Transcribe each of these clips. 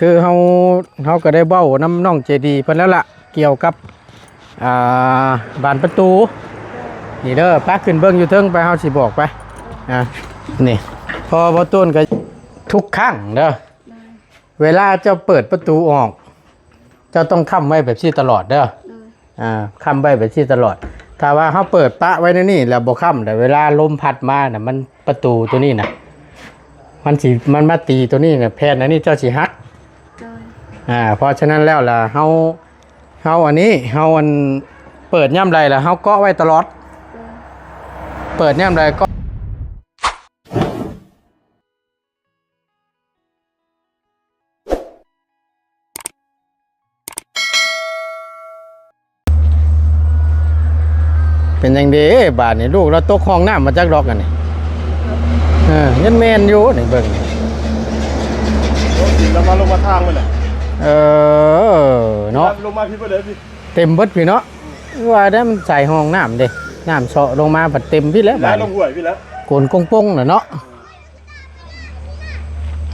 ຄືເຮົາ ເຮົາກໍໄດ້ເວົ້ານຳນ້ອງເຈດີເພິ່ນແລ້ວລະ ກ່ຽວກັບ ອ່າ ບານປະຕູ ນີ້ເດີ ໄປຂຶ້ນເບິ່ງຢູ່ເທິງໄປ ເຮົາຊິບອກໄປ ອ່າ ນີ້ ເພາະວ່າບໍ່ຕົ້ນກໍທຸກຄັ້ງເດີ ເວລາເຈົ້າເປີດປະຕູອອກ ເຈົ້າຕ້ອງຄ້ຳໄວ້ແບບຊີ້ຕະຫຼອດເດີ ອ່າ ຄ້ຳໄວ້ແບບຊີ້ຕະຫຼອດ ຖ້າວ່າເຮົາເປີດປະໄວ້ໃນນີ້ແລ້ວບໍ່ຄ້ຳ ແລ້ວເວລາລົມພັດມານະ ມັນ ປະຕູໂຕນີ້ນະ ມັນຊິ ມັນມາຕີໂຕນີ້ນະ ແຜ່ນອັນນີ້ເຈົ້າຊິຫັກ ໂດຍ ອ່າ ເພາະສະນັ້ນແລ້ວລະ ເຮົາ ເຮົາອັນນີ້ ເຮົາອັນ ເປີດຍາມໃດລະ ເຮົາເກາະໄວ້ຕະຫຼອດ ໂດຍ ເປີດຍາມໃດເກາະ ເປັນຫຍັງເດ້ບາດນີ້ ລູກລາວຕົກຮ່ອງນ້ຳມາຈັກດອກອັນນີ້ ເອີ ຍັງແມ່ນຢູ່ນີ້ ເບິ່ງນີ້ ແລ້ວມາລົງມາທາງມັນແຫຼະ ເອີ ເນາະ ລົງມາພີ້ເບິດເລີຍ ເຕັມເບິດພີ້ເນາະ ວ່າແລ້ວມັນໃສ່ຮ່ອງນ້ຳເດ້ ນ້ຳເຊາະລົງມາພັດເຕັມພີ້ແຫຼະ ແລ້ວ ບາດນີ້ ລົງຫ້ວຍພີ້ແລ້ວ ໂກນກົງປົງແລ້ວເນາະ.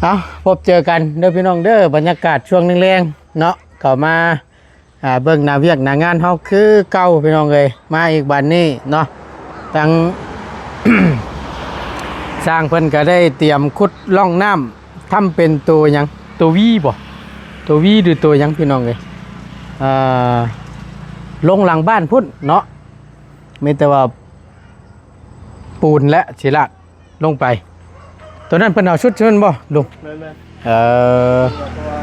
ເອົາ ພົບເຈີກັນເດີພີ່ນ້ອງເດີ ບັນຍາກາດຊ່ວງແລງໆເນາະ ເຂົ້າມາ ອ່າ ເບິ່ງໜ້າວຽກໜ້າງານເຮົາຄືເກົ່າພີ່ນ້ອງເອີຍ ມາອີກບາດນີ້ເນາະ ທາງ ຊ່າງເພິ່ນກໍໄດ້ຕຽມຂຸດຮ່ອງນ້ຳ ທຳເປັນໂຕຫຍັງ ໂຕວີບໍ່ ໂຕວີ ຫຼື ໂຕຫຍັງພີ່ນ້ອງເອີຍ ອ່າ ລົງຫຼັງບ້ານພຸ້ນເນາະ ມີແຕ່ວ່າ ປູນແລະຊິລາດລົງໄປ ໂຕນັ້ນເພິ່ນເອົາຊຸດນັ້ນບໍ່ລຸງ? ແມ່ນໆ ເອີ ເພາະວ່າ ເພາະວ່າ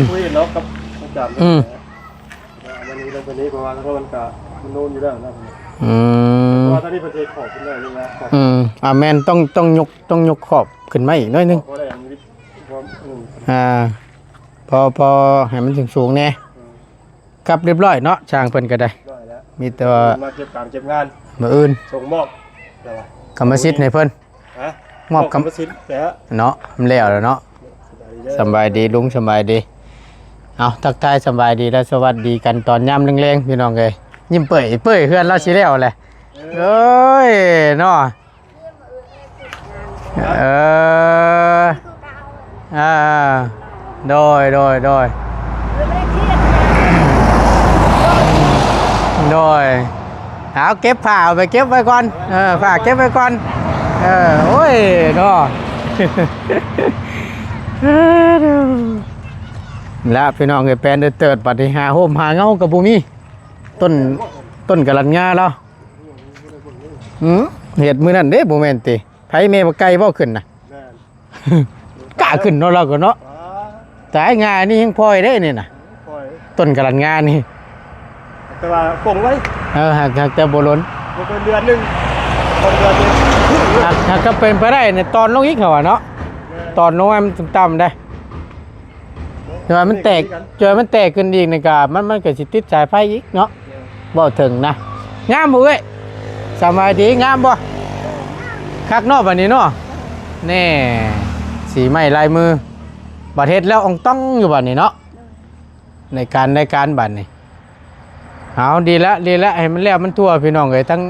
ຄຸຍເນາະກັບອາຈານ ອືມ ອັນນີ້ລົງໄປນີ້ ເພາະວ່າທາງນັ້ນມັນກະ ມັນໂນນຢູ່ແລ້ວນະ ອືມ ເພາະວ່າທາງນີ້ເພິ່ນເຮັດຂອບຂຶ້ນໜ້ອຍໜຶ່ງນະ ຂອບ ອືມ ອ່າ ແມ່ນ ຕ້ອງ ຕ້ອງຍົກ ຕ້ອງຍົກຂອບຂຶ້ນມາອີກໜ້ອຍໜຶ່ງ ເພາະວ່າ ອືມ ອ່າ ພໍ ພໍໃຫ້ມັນສູງໆແດ່ ອືມ ກັບຮຽບຮ້ອຍເນາະ ຊ່າງເພິ່ນກໍໄດ້ ຮຽບຮ້ອຍແລ້ວ ມີແຕ່ວ່າ ມາເກັບການເກັບງານ ມື້ອື່ນສົ່ງມອບ ແລ້ວວ່າ ກຳມະສິດໃຫ້ເພິ່ນ ຮະ ມອບກຳມະສິດແລ້ວເນາະ ມັນແລ້ວແລ້ວເນາະ ສະບາຍດີເດີ ສະບາຍດີລຸງ ສະບາຍດີ ເອົາ ທັກທາຍສະບາຍດີ ແລະ ສະຫວັດດີກັນຕອນຍາມແລງໆ ພີ່ນ້ອງເອີຍ ຍິ້ມເປີຍໆ ເຮືອນລາວຊິແລ້ວແຫຼະ ເອີ ເອີຍ ເນາະ. ເອີ ອ່າ ໂດຍ ໂດຍ ໂດຍ ໂດຍ ເອົາເກັບຜ້າເອົາໄປເກັບໄວ້ກ່ອນ ເອີ ຜ້າເກັບໄວ້ກ່ອນ ເອີ ໂອ້ຍ ເນາະ ລະພີ່ນ້ອງເອີຍ ແປນເຕີດ ບັດນີ້ຫາຮົ່ມຫາເງົາກໍບໍ່ມີ ຕົ້ນ ຕົ້ນກະລັນງາລາວ ອືມ ເຮັດມື້ນັ້ນເດ້ ບໍ່ແມ່ນຕິ ໃຜແມ່ບັກໄກ່ບໍ່ຂຶ້ນນະ ແມ່ນ ກ້າຂຶ້ນເນາະ ລາວກໍເນາະ ວ້າ ຕາຍ ງານີ້ຍັງພອຍເດ້ນີ້ນະ ພອຍ ຕົ້ນກະລັນງານີ້ ແຕ່ວ່າປົງໄວ້ ເອີ ຫາກ ຫາກແຕ່ບໍ່ລົ້ນ ບໍ່ເກີນເດືອນໜຶ່ງ ເກີນເດືອນໜຶ່ງ ຫາກ ຫາກກໍເປັນໄປໄດ້ນີ້ ຕອນລົງອີກເຂົາວ່າເນາະ ແມ່ນ ຕອນລົງໃຫ້ມັນຕ່ຳໆເດ້ ແຕ່ວ່າມັນແຕກ ແຕ່ວ່າມັນແຕກຂຶ້ນອີກນີ້ກໍ ມັນ ມັນກໍຊິຕິດສາຍໄຟອີກເນາະ ເວົ້າເຖິງນະ ງາມບໍ່ເອື້ອຍ? ສະບາຍດີ ງາມບໍ່? ຄັກເນາະ ບັດນີ້ເນາະ ແນ່ ສີໄມ້ລາຍມື ບັດເຮັດແລ້ວອອງຕ້ອງຢູ່ບັດນີ້ເນາະ ໃນການ ໃນການບັດນີ້ ເອົາ ດີລະ ດີລະ ໃຫ້ມັນແລ້ວມັນທົ່ວ ພີ່ນ້ອງເອີຍ ທັງ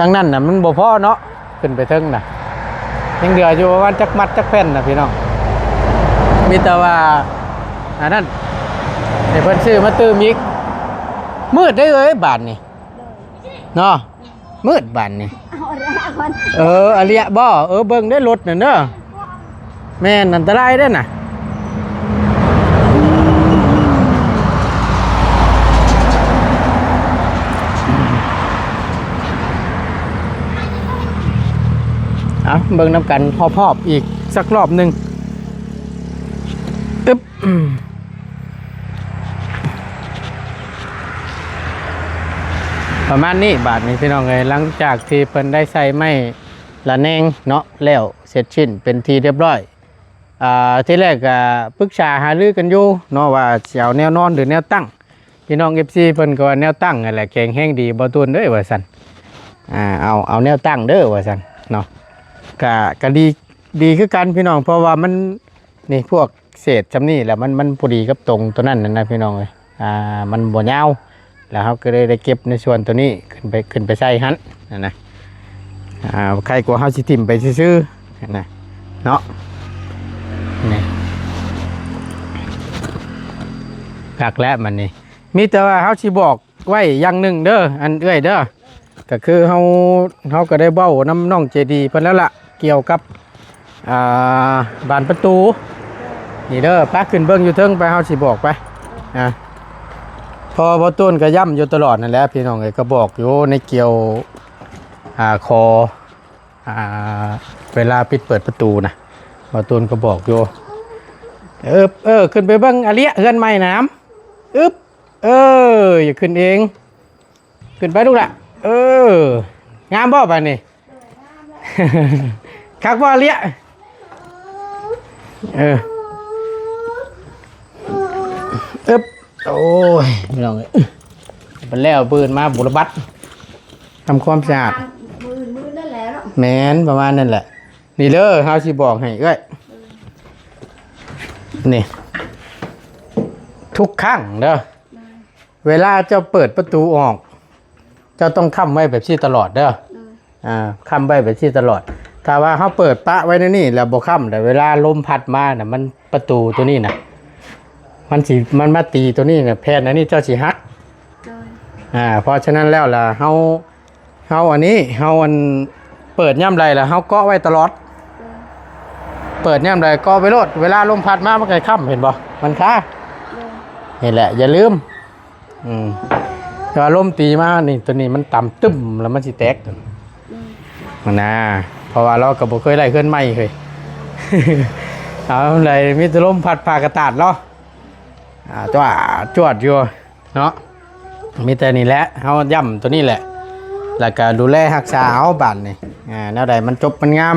ທັງນັ້ນນະ ມັນບໍ່ພໍເນາະ ຂຶ້ນໄປເທິງນະ ຍັງເຫຼືອຢູ່ປະມານຈັກມັດຈັກແຜ່ນນະ ພີ່ນ້ອງ ມີແຕ່ວ່າ ອັນນັ້ນ ໃຫ້ເພິ່ນຊື້ມາຕື່ມອີກ ມືດເດ້ເອີຍ ບາດນີ້ ເນາະ ມືດບາດນີ້ ເອົາແລ້ວກ່ອນ ເອີ ອາເລຍບໍ່ ເອີ ເບິ່ງເດ້ລົດນັ້ນເດີ ແມ່ນ ອັນຕະລາຍເດ້ນະ ເອົາ ເບິ່ງນຳກັນຮອບໆອີກສັກຮອບໜຶ່ງ ອືມ ປະມານນີ້ ບາດນີ້ພີ່ນ້ອງເອີຍ ຫຼັງຈາກທີ່ເພິ່ນໄດ້ໃສ່ໄມ້ລະແນງເນາະ ແລ້ວເສັດສິ້ນເປັນທີ່ຮຽບຮ້ອຍ ອ່າ ທີແລກກໍປຶກສາຫາລືກັນຢູ່ເນາະ ວ່າຊິເອົາແນວນອນ ຫຼື ແນວຕັ້ງ ພີ່ນ້ອງເອັຟຊີເພິ່ນກໍວ່າແນວຕັ້ງຫັ້ນແຫຼະແຂງແຮງດີ ບໍ່ຕູນເອີຍ ວ່າຊັ້ນ ອ່າ ເອົາ ເອົາແນວຕັ້ງເດີ ວ່າຊັ້ນເນາະ ກະ ກະດີ ດີຄືກັນພີ່ນ້ອງ ເພາະວ່າມັນ ນີ້ພວກເສດຊ່ຳນີ້ແຫຼະ ມັນ ມັນພໍດີກັບຕົງໂຕນັ້ນນະພີ່ນ້ອງເອີຍ ອ່າ ມັນບໍ່ຍາວ ແລ້ວເຮົາກໍເລີຍໄດ້ເກັບໃນສ່ວນໂຕນີ້ຂຶ້ນໄປ ຂຶ້ນໄປໃສ່ຫັ້ນຫັ້ນນະ ອ່າ ໄຄກວ່າເຮົາຊິຖິ້ມໄປຊື່ໆຫັ້ນນະເນາະ ນີ້ ຄັກແລ້ວບັດນີ້. ມີແຕ່ວ່າເຮົາຊິບອກໄວ້ຢ່າງໜຶ່ງເດີ ອັນເອື້ອຍເດີ ກໍຄືເຮົາ ເຮົາກໍໄດ້ເວົ້ານຳນ້ອງເຈດີເພິ່ນແລ້ວລະ ກ່ຽວກັບ ອ່າ ບານປະຕູນີ້ເດີ. ໄປຂຶ້ນເບິ່ງຢູ່ເທິງໄປ ເຮົາຊິບອກໄປ ອ່າ ເພາະວ່າບ່າວຕູນກໍຢ້ຳຢູ່ຕະຫຼອດນັ້ນແຫຼະ ພີ່ນ້ອງເອີຍ ກໍບອກຢູ່ໃນກ່ຽວ ອ່າ ຂໍ ອ່າ ເວລາປິດເປີດປະຕູນະ ບ່າວຕູນກໍບອກຢູ່. ເອີ ເອີ ຂຶ້ນໄປເບິ່ງອາເລຍ ເຮືອນໃໝ່ນະ ອຶບ ເອີ ຢ່າຂຶ້ນເອງ ຂຶ້ນໄປລູກຫຼ້າ. ເອີ ງາມບໍ່ບາດນີ້? ຄັກບໍ່ອາເລຍ? ເອີ ອຶບ ໂອ້ຍ ພີ່ນ້ອງເອີຍ ບັດແລ້ວບືນມາບຸລະບັດ ທຳຄວາມສະອາດ ມື້ ມື້ນັ້ນແຫຼະເນາະ. ແມ່ນ ປະມານນັ້ນແຫຼະ. ນີ້ເດີ ເຮົາຊິບອກໃຫ້ເອື້ອຍ ນີ້ ທຸກຄັ້ງເດີ ເວລາເຈົ້າເປີດປະຕູອອກ ເຈົ້າຕ້ອງຄ້ຳໄວ້ແບບຊີ້ຕະຫຼອດເດີ. ອ່າ ຄ້ຳໄວ້ແບບຊີ້ຕະຫຼອດ. ຖ້າວ່າເຮົາເປີດປະໄວ້ໃນນີ້ແລ້ວບໍ່ຄ້ຳ ແລ້ວເວລາລົມພັດມານະ ມັນ ປະຕູໂຕນີ້ນະ ມັນຊິ ມັນມາຕີໂຕນີ້ນະ ແຜ່ນອັນນີ້ເຈົ້າຊິຫັກ. ໂດຍ ອ່າ ເພາະສະນັ້ນແລ້ວລະ ເຮົາ ເຮົາອັນນີ້ ເຮົາອັນ ເປີດຍາມໃດລະ ເຮົາເກາະໄວ້ຕະຫຼອດ. ໂດຍ ເປີດຍາມໃດເກາະໄວ້ໂລດ ເວລາລົມພັດມາມັນກໍຄ້ຳ ເຫັນບໍ່ ມັນຄາ. ໂດຍ ນີ້ແຫຼະ ຢ່າລືມ. ອືມ ແຕ່ວ່າລົມຕີມານີ້ ໂຕນີ້ມັນຕຳຕຶ້ມ ແລ້ວມັນຊິແຕກ. ອືມ ຫັ້ນນະ ເພາະວ່າລາວກໍບໍ່ເຄີຍໄດ້ເຮືອນໃໝ່ເຄີຍ ເອົາໃດ ມີແຕ່ລົມພັດຜ້າກະຕາດເນາະ ອ່າ ຈວດ ຈວດຢູ່ເນາະ. ມີແຕ່ນີ້ແຫຼະ ເຮົາຢ້ຳໂຕນີ້ແຫຼະ ແລ້ວກໍດູແລຮັກສາເອົາບາດນີ້. ອ່າ ແນວໃດມັນຈົບມັນງາມ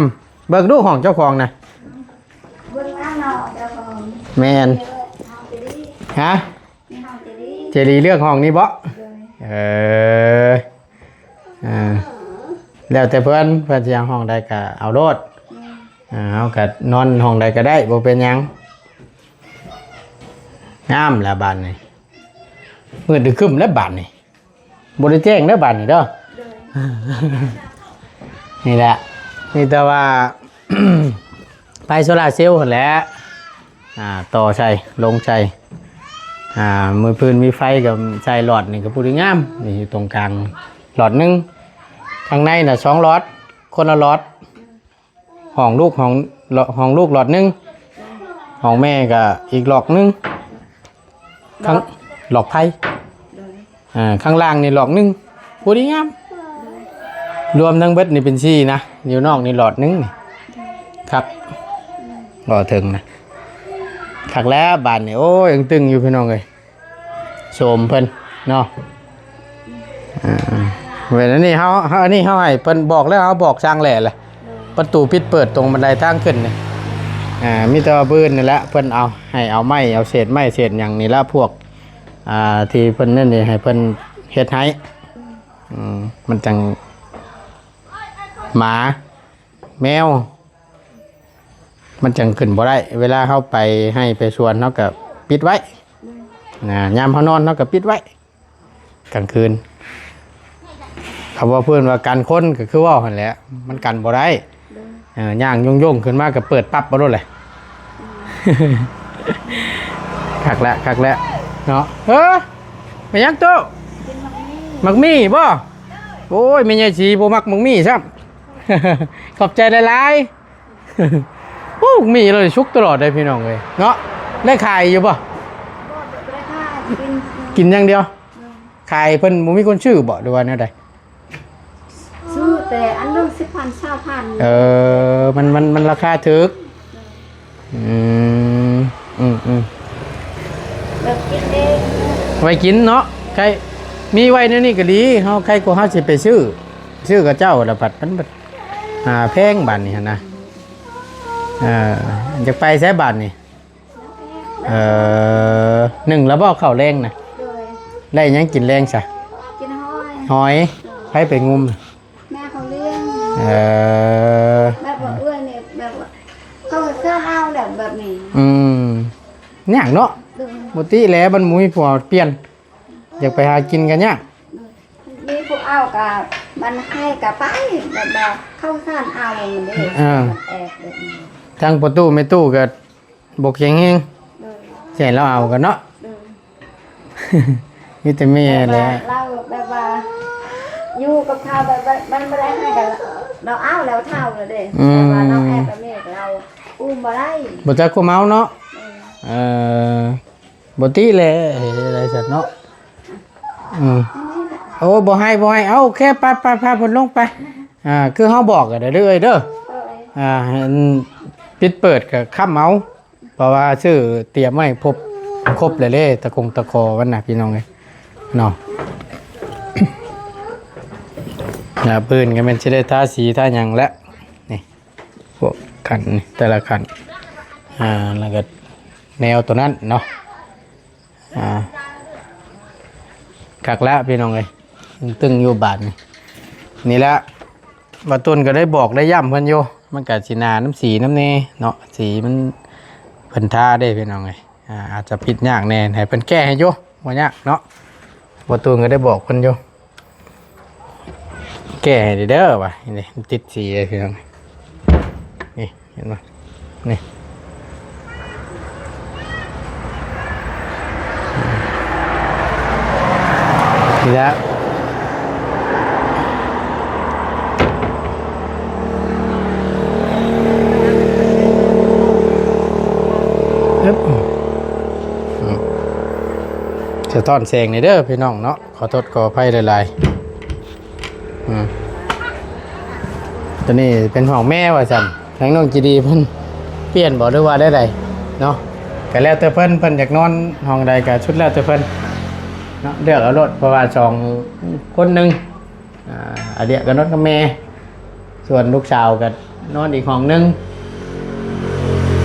ເບິ່ງດູຫ້ອງເຈົ້າຂອງນະ ເບິ່ງອັນເນາະເຈົ້າຂອງ. ແມ່ນ ເອີ ເຮົາຈະດີ ຮະ? ເຈດີເລືອກຫ້ອງນີ້ເບາະ? ໂດຍ ເອີ ອ່າ ແລ້ວແຕ່ເພິ່ນ ເພິ່ນຊິເອົາຫ້ອງໃດກໍເອົາໂລດ. ແມ່ນ ອ່າ ເຮົາກໍນອນຫ້ອງໃດກໍໄດ້ ບໍ່ເປັນຫຍັງ. ງາມແລ້ວບາດນີ້ ມືດຄຶ້ມແລ້ວບາດນີ້ ບໍ່ໄດ້ແຈ້ງເດີບາດນີ້ເດີ. ໂດຍ ນີ້ແຫຼະ ມີແຕ່ວ່າ ໄຟໂຊລາເຊວຫັ້ນແຫຼະ ອ່າ ຕໍ່ໃສ່ ລົງໃສ່ ອ່າ ມືພື້ນມີໄຟກໍໃສ່ຫຼອດນີ້ກໍຜູ້ດີງາມ. ນີ້ຢູ່ຕົງກາງຫຼອດໜຶ່ງ ຂ້າງໃນນະສອງຫຼອດ ຄົນລະຫຼອດ. ຫ້ອງລູກ ຫ້ອງ ຫ້ອງລູກຫຼອດໜຶ່ງ ຫ້ອງແມ່ກໍອີກຫຼອດໜຶ່ງ ຂ້າງ ຫຼອດໄຟ ໂດຍ ອ່າ ຂ້າງລ່າງນີ້ຫຼອດໜຶ່ງ ພໍດີງາມ. ໂດຍ ລວມທັງເບິດນີ້ເປັນສີ່ນະ ຢູ່ນອກນີ້ຫຼອດໜຶ່ງນີ້ ຄັກ ບໍ່ເຖິງນະ ຄັກແລ້ວບາດນີ້. ໂອ້ຍ ຕຶງຢູ່ພີ່ນ້ອງເອີຍ ໂສມເພິ່ນເນາະ. ອ່າ ເວລານີ້ເຮົາ ເຮົາ ອັນນີ້ເຮົາໃຫ້ເພິ່ນບອກແລ້ວ ເຮົາບອກຊ່າງແຫຼະລະ ປະຕູປິດເປີດຕົງບັນໄດທາງຂຶ້ນນີ້. ອ່າ ມີແຕ່ວ່າບືນນີ້ແຫຼະ ເພິ່ນເອົາ ໃຫ້ເອົາໄມ້ ເອົາເສດໄມ້ເສດຫຍັງນີ້ລະ ພວກ ອ່າ ທີ່ເພິ່ນນັ້ນນີ້ ໃຫ້ເພິ່ນເຮັດໃຫ້. ອືມ ມັນຈັ່ງ ໝາ ແມວ ມັນຈັ່ງຂຶ້ນບໍ່ໄດ້. ເວລາເຮົາໄປໄຮ່ໄປສວນ ເຮົາກໍປິດໄວ້ນະ ຍາມເຮົານອນ ເຮົາກໍປິດໄວ້ກາງຄືນ. ຄຳວ່າເພິ່ນວ່າກັນຄົນ ກໍຄືເວົ້າຫັ້ນແຫຼະ ມັນກັນບໍ່ໄດ້. ໂດຍ ເອີ ຍ່າງໂຢງໆຂຶ້ນມາກໍເປີດປັບເອົາໂລດແຫຼະ. ອືມ ຄັກແລ້ວ ຄັກແລ້ວເນາະ. ເອີ ແມ່ນຫຍັງໂຕ? ກິນໝາກມີ້ ໝາກມີ້ບໍ່? ໂອ້ຍ ແມ່ໃຫຍ່ສີບໍ່ມັກໝາກມີ້ຊ້ຳ. ຂອບໃຈຫຼາຍໆ. ໂອ້ ໝາກມີ້ລາວສຸກຕະຫຼອດເດ້ພີ່ນ້ອງເອີຍເນາະ. ໄດ້ຂາຍຢູ່ບໍ່? ບໍ່ ບໍ່ໄດ້ຂາຍ ກິນ ກິນຢ່າງດຽວ. ໂດຍ ຂາຍເພິ່ນບໍ່ມີຄົນຊື້ບໍ່ ຫຼືວ່າແນວໃດ? ຊື້ແຕ່ອັນໜຶ່ງສິບພັນ ຊາວພັນ. ເອີ ມັນ ມັນ ມັນລາຄາຖືກ. ໂດຍ ອືມ ອືມໆ ແບບກິນເອງ ໄວ້ກິນເນາະ. ໃຄ່ມີໄວ້ແນວນີ້ກໍດີ ເຮົາ ໃຄ່ກວ່າເຮົາຊິໄປຊື້ ຊື້ກັບເຈົ້າລະບັດ ມັນບັດ ອ່າ ແພງບາດນີ້ຫັ້ນນະ. ເອີ ຢາກໄປໃສບາດນີ້? ເອີ ໜຶ້ງແລ້ວບໍ່ເຂົ້າແລງນະ? ໂດຍ ໄດ້ຫຍັງກິນແລງຊະ? ກິນຫອຍ ຫອຍ. ໂດຍ ໃຜໄປງຸມ? ແມ່ເຂົາລ້ຽງ. ເອີ ແບບວ່າເອື້ອຍນີ້ ແບບວ່າເຂົາເຊື່ອເອົາແບບ ແບບນີ້. ອືມ ຍາກເນາະ. ໂດຍ ບໍ່ຕິແຫຼະ ມັນບໍ່ມີຜົວປ່ຽນ ຢາກໄປຫາກິນກໍຍາກ. ໂດຍ ມີຜູ້ເອົາກໍບັນໃຫ້ກໍໄປ ແບບວ່າເຂົາເຊື່ອເອົາເດ້. ເອີ ແອບແບບນີ້ ທາງພໍ່ຕູ້ແມ່ຕູ້ກໍ ບໍ່ແຂງແຮງ ໂດຍ ຊິໃຫ້ລາວເອົາກັນເນາະ ໂດຍ ມີແຕ່ແມ່ແຫຼະ ແບບວ່າລາວແບບວ່າຢູ່ກັບເຂົາແບບວ່າມັນບໍ່ໄດ້ໃຫ້ກັນ ລາວເອົາແລ້ວເຖົ້າແລ້ວເດ້ ອືມ ແບບວ່າລາວແອບແບບນີ້ລາວອຸ້ມບໍ່ໄດ້ ບໍ່ຈັກຄວາມເອົາເນາະ ເອີ ເອີ ບໍ່ຕິແຫຼະ ເຮັດໄດ້ຊັ້ນເນາະ ອືມ ໂອ້ ບໍ່ໃຫ້ ບໍ່ໃຫ້ ເອົາ ໂອເຄ ໄປ ໄປ ພາເພິ່ນລົງໄປ ອ່າ ຄືເຮົາບອກກັນເດີເອື້ອຍເດີ ໂດຍ ອ່າ ໃຫ້ອັນປິດເປີດກໍຄ້ຳເອົາ ເພາະວ່າຊື້ຕຽມໄວ້ຄົບ ຄົບແລ້ວເດ້ ຕະກົງຕະຂໍມັນນະ ພີ່ນ້ອງເອີຍເນາະ ແລ້ວພື້ນກໍແມ່ນຊິໄດ້ທາສີທາຫຍັງແຫຼະ ນີ້ ພວກຂັ້ນນີ້ ແຕ່ລະຂັ້ນ ອ່າ ແລ້ວກໍແນວໂຕນັ້ນເນາະ ອ່າ ຄັກແລ້ວພີ່ນ້ອງເອີຍ ຕຶງຢູ່ບາດນີ້ ນີ້ແຫຼະ ບ່າວຕຸນກໍໄດ້ບອກໄດ້ຢ້ຳເພິ່ນຢູ່ ມັນກໍຊິໜ້ານຳສີນຳແດ່ເນາະ ສີມັນ ເພິ່ນທາເດ້ພີ່ນ້ອງເອີຍ ອ່າ ອາດຈະປິດຍາກແດ່ ໃຫ້ເພິ່ນແກ້ໃຫ້ຢູ່ ບໍ່ຍາກເນາະ ບ່າວຕຸນກໍໄດ້ບອກເພິ່ນຢູ່ ແກ້ໃຫ້ເດີວ່າ ນີ້ ມັນຕິດສີເດ້ພີ່ນ້ອງ ນີ້ ເຫັນບໍ່ ນີ້ ນີ້ແຫຼະ ອຶບ ອືມ ສະທ້ອນແສງນີ້ເດີພີ່ນ້ອງເນາະ ຂໍໂທດຂໍອະໄພຫຼາຍໆ ອືມ ໂຕນີ້ເປັນຫ້ອງແມ່ວ່າຊັ້ນ ທາງນ້ອງຈີດີເພິ່ນປ່ຽນບໍ່ ຫຼືວ່າແນວໃດເນາະ ກໍແລ້ວແຕ່ເພິ່ນ ເພິ່ນຢາກນອນຫ້ອງໃດກໍສຸດແລ້ວແຕ່ເພິ່ນເນາະ ເລືອກເອົາໂລດ ເພາະວ່າສອງຄົນໜຶ່ງ ອ່າ ອາເດຍກໍນອນກັບແມ່ ສ່ວນລູກສາວກໍນອນອີກຫ້ອງໜຶ່ງ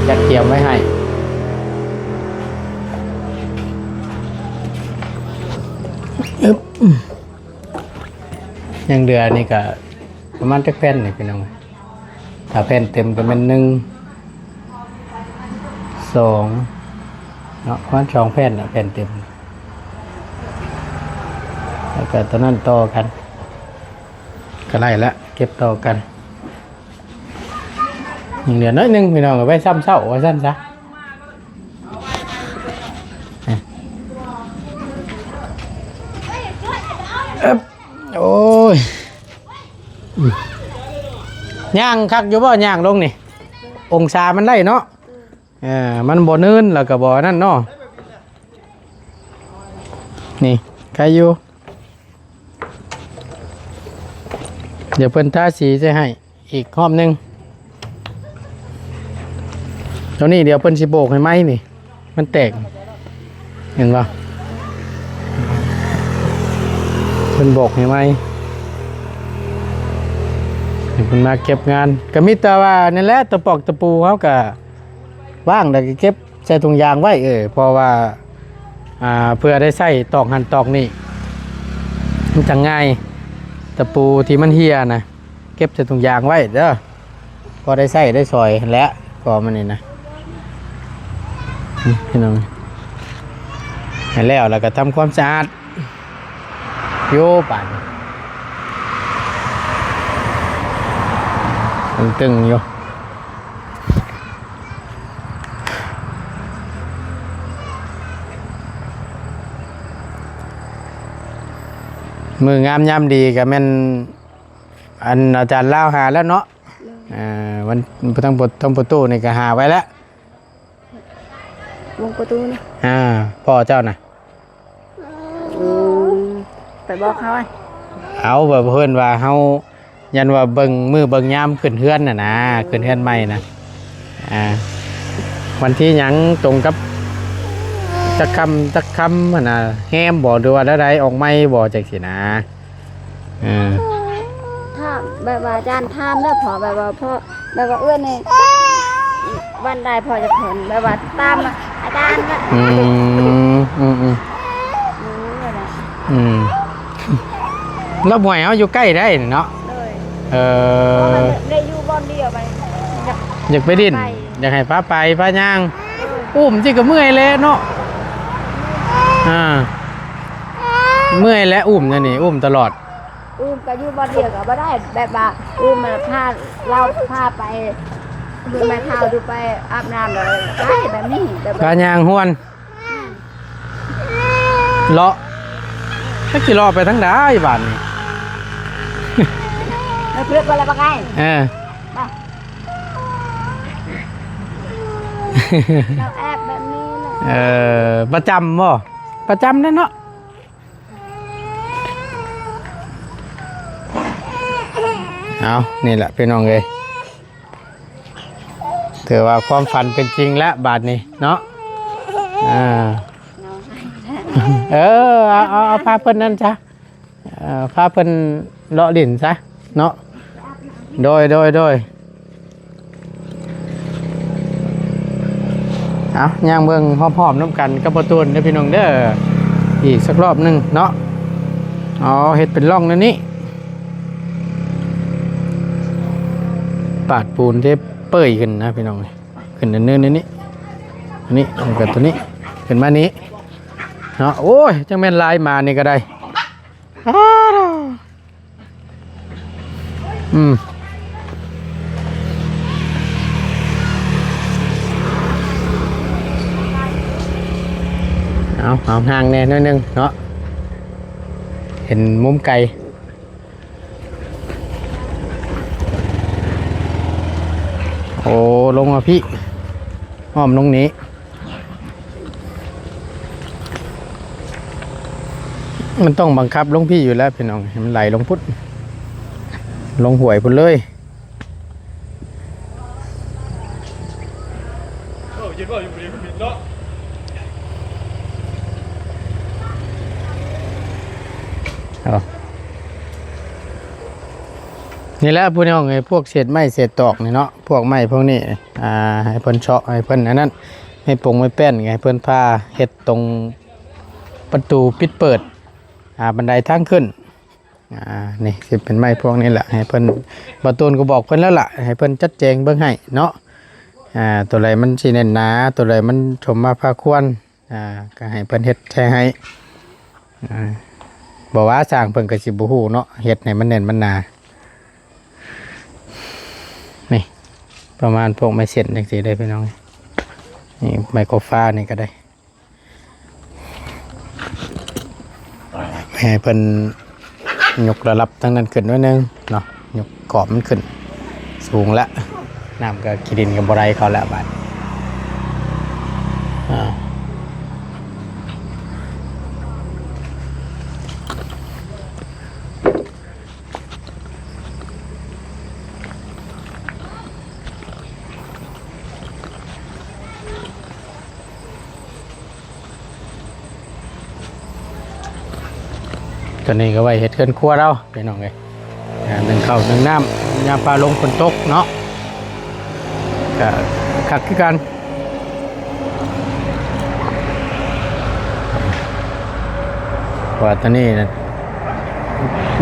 ຈັດກຽມໄວ້ໃຫ້ ອຶບ ຍັງເຫຼືອນີ້ກໍປະມານຈັກແຜ່ນນີ້ພີ່ນ້ອງ ຖ້າແຜ່ນເຕັມກໍແມ່ນໜຶ່ງ ສອງ ເນາະ ປະມານສອງແຜ່ນນະ ແຜ່ນເຕັມ ແລ້ວກໍຕົວນັ້ນຕໍ່ກັນ ກໍໄດ້ລະ ເກັບຕໍ່ກັນ ຍັງເຫຼືອໜ້ອຍໜຶ່ງພີ່ນ້ອງ ເອົາໄວ້ຊ່ຳເຊົ້າວ່າຊັ້ນຊະ ເອີບ ໂອ້ຍ ຍ່າງຄັກຢູ່ບໍ່ ຍ່າງລົງນີ້ ອົງສາມັນໄດ້ເນາະ ເອີ ມັນບໍ່ເນີນ ແລ້ວກໍບໍ່ອັນນັ້ນເນາະ ນີ້ໄຄຢູ່ ດຽວເພິ່ນທາສີໃສ່ໃຫ້ອີກຮອບໜຶ່ງ ໂຕນີ້ດຽວເພິ່ນຊິໂບກໃຫ້ໃໝ່ນີ້ ມັນແຕກ ເຫັນບໍ່ ເພິ່ນໂບກໃຫ້ໃໝ່ ໃຫ້ເພິ່ນມາເກັບງານ ກໍມີແຕ່ວ່ານັ້ນແຫຼະ ຕະປອກຕະປູເຮົາກໍ ວ່າງແລ້ວກໍເກັບໃສ່ຖົງຢາງໄວ້ ເອີ ເພາະວ່າ ອ່າ ເພື່ອໄດ້ໃຊ້ຕອກຫັ້ນຕອກນີ້ ມັນຈັ່ງງ່າຍ ຕະປູທີ່ມັນເຫ່ຍນະ ເກັບໃສ່ຖົງຢາງໄວ້ເດີ ພໍໄດ້ໃຊ້ໄດ້ສອຍຫັ້ນແຫຼະ ກໍມັນນີ້ນະ ອືມ ພີ່ນ້ອງ ໃຫ້ແລ້ວ ແລ້ວກໍທຳຄວາມສະອາດ ຢູ່ບາດນີ້ ຕຶງໆຢູ່ ມື້ງາມຍາມດີກໍແມ່ນ ອັນອາຈານລາວຫາແລ້ວເນາະ ໂດຍ ເອີ ວັນ ທາງປະ ທາງປະຕູນີ້ກໍຫາໄວ້ແລ້ວ ວົງປະຕູນະ ອ່າ ພໍ່ເຈົ້ານະ ອືມ ໄປບອກເຂົາ ເອົາ ແບບເພິ່ນວ່າເຮົາ ຢ້ານວ່າເບິ່ງມື້ເບິ່ງຍາມຂຶ້ນເຮືອນຫັ້ນນະ ຂຶ້ນເຮືອນໃໝ່ນະ ອ່າ ວັນທີຫຍັງຕົງກັບຈັກຄ່ຳຈັກຄ່ຳຫັ້ນນະ ແຮມບໍ່ ຫຼືວ່າແນວໃດ ອອກໃໝ່ບໍ່ ຈັ່ງຊີ້ນະ ເອີ ຖາມແບບວ່າຢ້ານຖາມເດີ ເພາະແບບວ່າ ເພາະແບບວ່າເອື້ອຍນີ້ ວັນໃດພໍຈະເພິ່ນ ແບບວ່າຕາມອາຈານນະ ອືມ ອືມ ອືມ ອືມ ອືມ ລາວບໍ່ໃຫ້ເຮົາຢູ່ໃກ້ໄດ້ເນາະ ໂດຍ ເອີ ເພາະວ່າໄດ້ຢູ່ບ່ອນດຽວໄປ ຢາກ ຢາກໄປຫຼິ້ນ ໄປ ຢາກໃຫ້ພາໄປພາຍ່າງ ເອີ ອຸ້ມຊິກໍເມື່ອຍແຫຼະເນາະ ອ່າ ເມື່ອຍແຫຼະ ອຸ້ມແນວນີ້ ອຸ້ມຕະຫຼອດ ອຸ້ມກໍຢູ່ບ່ອນດຽວກໍບໍ່ໄດ້ ແບບວ່າອຸ້ມມາພາ ລາວພາໄປ ເບິ່ງແມ່ເຖົ້າດູໄປອາບນ້ຳແລ້ວໄປແບບນີ້ ແບບ ກະຍ່າງຮວນ ເລາະ ຈັກຊິເລາະໄປທາງໃດບາດນີ້ ເອີ ເພື່ອນບໍ່ລະບັກໄອ້ ເອີ ມາ ເຮົາແອບແບບນີ້ແຫຼະ ເອີ ປະຈຳບໍ່? ປະຈຳແຫຼະເນາະ. ເອົາ ນີ້ແຫຼະພີ່ນ້ອງເອີຍ ຖືວ່າຄວາມຝັນເປັນຈິງແລ້ວບາດນີ້ເນາະ ເອີ ເອີ ເອົາ ເອົາ ເອົາ ພາເພິ່ນນັ້ນຊະ ເອີ ພາເພິ່ນເລາະຫຼິ້ນຊະເນາະ ໂດຍ ໂດຍ ໂດຍ. ເອົາ ຍ່າງເບິ່ງຮອບໆນຳກັນກັບປະຕູນເດີພີ່ນ້ອງເດີ ອີກສັກຮອບໜຶ່ງເນາະ. ອໍ ເຮັດເປັນຮ່ອງແນວນີ້ ປາດປູນເທເປີຍຂຶ້ນນະພີ່ນ້ອງ ຂຶ້ນເນີນໆນີ້ ອັນນີ້ ແລ້ວກໍຕົວນີ້ ຂຶ້ນມານີ້ເນາະ. ໂອ້ຍ ຈັ່ງແມ່ນຫຼາຍໝານີ້ກໍໄດ້. ອ້າ ອືມ ເອົາ ເອົາຫ່າງແດ່ໜ້ອຍໜຶ່ງເນາະ ເຫັນມຸມໄກ. ໂອ້ ລົງມາພີ້ ອ້ອມລົງນີ້ ມັນຕ້ອງບັງຄັບລົງພີ້ຢູ່ແລ້ວພີ່ນ້ອງ ໃຫ້ມັນໄຫຼລົງພຸ້ນ ລົງຫ້ວຍພຸ້ນເລີຍ. ເອີ ເຢັນບໍ່ຢູ່ບໍ່ດີມັນບິນເນາະ ເອົາ ນີ້ແຫຼະພີ່ນ້ອງເອີຍ ພວກເສດໄມ້ເສດຕອກນີ້ເນາະ ພວກໄມ້ພວກນີ້ ອ່າ ໃຫ້ເພິ່ນເຊາະ ໃຫ້ເພິ່ນອັນນັ້ນ ໄມ້ປົງໄມ້ແປ້ນ ໃຫ້ເພິ່ນພາເຮັດຕົງປະຕູປິດເປີດ ອ່າ ບັນໄດທາງຂຶ້ນ ອ່າ ນີ້ຊິເປັນໄມ້ພວກນີ້ແຫຼະ ໃຫ້ເພິ່ນ ບ່າວຕູນກໍບອກເພິ່ນແລ້ວລະ ໃຫ້ເພິ່ນຈັດແຈງເບິ່ງໃຫ້ເນາະ ອ່າ ຕົວໃດມັນຊິແໜ້ນໜາ ຕົວໃດມັນສົມມາພາຄວນ ອ່າ ກໍໃຫ້ເພິ່ນເຮັດແທ້ໃຫ້ ອ່າ ບໍ່ວ່າຊ່າງເພິ່ນກໍຊິບໍ່ຮູ້ເນາະ ເຮັດໃຫ້ມັນແໜ້ນມັນໜາ ນີ້ ປະມານພວກໄມ້ເສັ້ນຈັ່ງຊີ້ເດ້ພີ່ນ້ອງ ນີ້ໄມ້ໂຄຟານີ້ກໍໄດ້ ໃຫ້ເພິ່ນຍົກລະດັບທາງນັ້ນຂຶ້ນໜ້ອຍໜຶ່ງເນາະ ຍົກຂອບມັນຂຶ້ນສູງລະ ນ້ຳກໍຂີ້ດິນກໍບໍ່ໄຫຼເຂົ້າລະບາດ ອ່າ. ຕົວນີ້ກໍໄວ້ເຮັດເຮືອນຄົວລາວພີ່ນ້ອງເອີຍ ອ່າ ໜຶ້ງເຂົ້າໜຶ້ງນ້ຳ ຍາມຟ້າລົງຝົນຕົກເນາະ ກະຄັກຄືກັນ ເພາະວ່າຕອນນີ້ນະ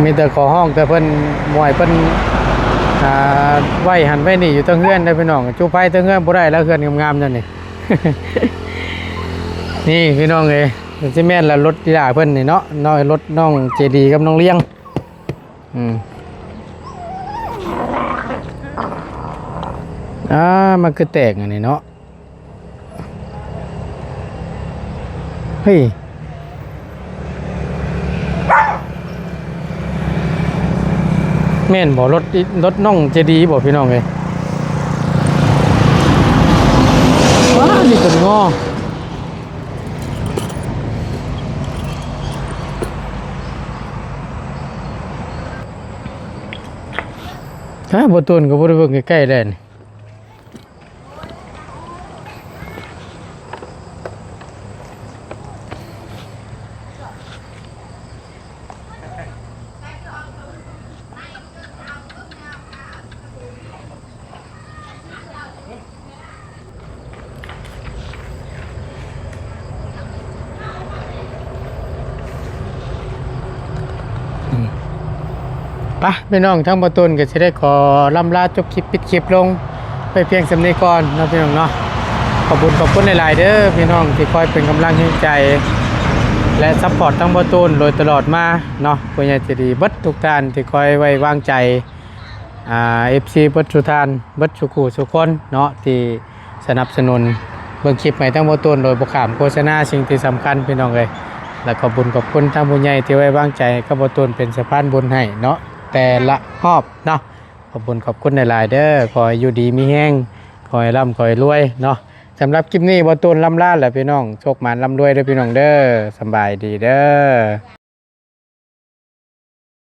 ມີແຕ່ຂໍຮ້ອງແຕ່ເພິ່ນ ບໍ່ໃຫ້ເພິ່ນ ອ່າ ໄວ້ຫັ້ນໄວ້ນີ້ຢູ່ເທິງເຮືອນເດີພີ່ນ້ອງ ຈູໄຟເທິງເຮືອນບໍ່ໄດ້ແລ້ວ ເຮືອນງາມໆແນວນີ້ ນີ້ພີ່ນ້ອງເອີຍ ມັນຊິແມ່ນລະລົດອີ່ຫຼ້າເພິ່ນນີ້ເນາະ ນ້ອງ ລົດນ້ອງເຈດີກັບນ້ອງລຽງ ອືມ ອ່າ ມັນຄືແຕກອັນນີ້ເນາະ ເຮີ້ຍ ແມ່ນບໍ່? ລົດ ລົດນ້ອງເຈດີບໍ່ພີ່ນ້ອງເອີຍ? ວ້າ ນີ້ເປັນງໍ ຮະ ບໍ່ຕູນກໍບໍ່ໄດ້ເບິ່ງໃກ້ໆແດ່ນີ້. ອືມ ໄປ ພີ່ນ້ອງ ທາງບ່າວຕູນກໍຊິໄດ້ຂໍລ່ຳລາຈົບຄລິບ ປິດຄລິບລົງໄປພຽງສ່ຳນີ້ກ່ອນເນາະ ພີ່ນ້ອງເນາະ. ຂອບຄຸນ ຂອບຄຸນຫຼາຍໆເດີພີ່ນ້ອງ ທີ່ຄອຍເປັນກຳລັງແຮງໃຈ ແລະ ຊັບພອດທາງບ່າວຕູນໂດຍຕະຫຼອດມາເນາະ. ຜູ້ໃຫຍ່ໃຈດີເບິດທຸກທ່ານທີ່ຄອຍໄວ້ວາງໃຈ ອ່າ ເອັຟຊີ ເບິດສູ່ທ່ານ ເບິດສູ່ຄູ່ສູ່ຄົນເນາະ ທີ່ສະໜັບສະໜູນເບິ່ງຄລິບໃຫ້ທາງບ່າວຕູນ ໂດຍບໍ່ຂ້າມໂຄສະນາ. ສິ່ງທີ່ສຳຄັນພີ່ນ້ອງເອີຍ ແລະ ຂອບບຸນຂອບຄຸນທາງຜູ້ໃຫຍ່ທີ່ໄວ້ວາງໃຈໃຫ້ກັບບ່າວຕູນເປັນສະພານບຸນໃຫ້ເນາະ ແຕ່ລະຮອບເນາະ. ຂອບບຸນຂອບຄຸນຫຼາຍໆເດີ ຂໍໃຫ້ຢູ່ດີມີແຮງ ຂໍໃຫ້ລ່ຳຂໍໃຫ້ລວຍເນາະ. ສຳລັບຄລິບນີ້ບ່າວຕູນລ່ຳລາແຫຼະພີ່ນ້ອງ ໂຊກໝານລ່ຳລວຍເດີພີ່ນ້ອງເດີ ສຳບາຍດີເດີ.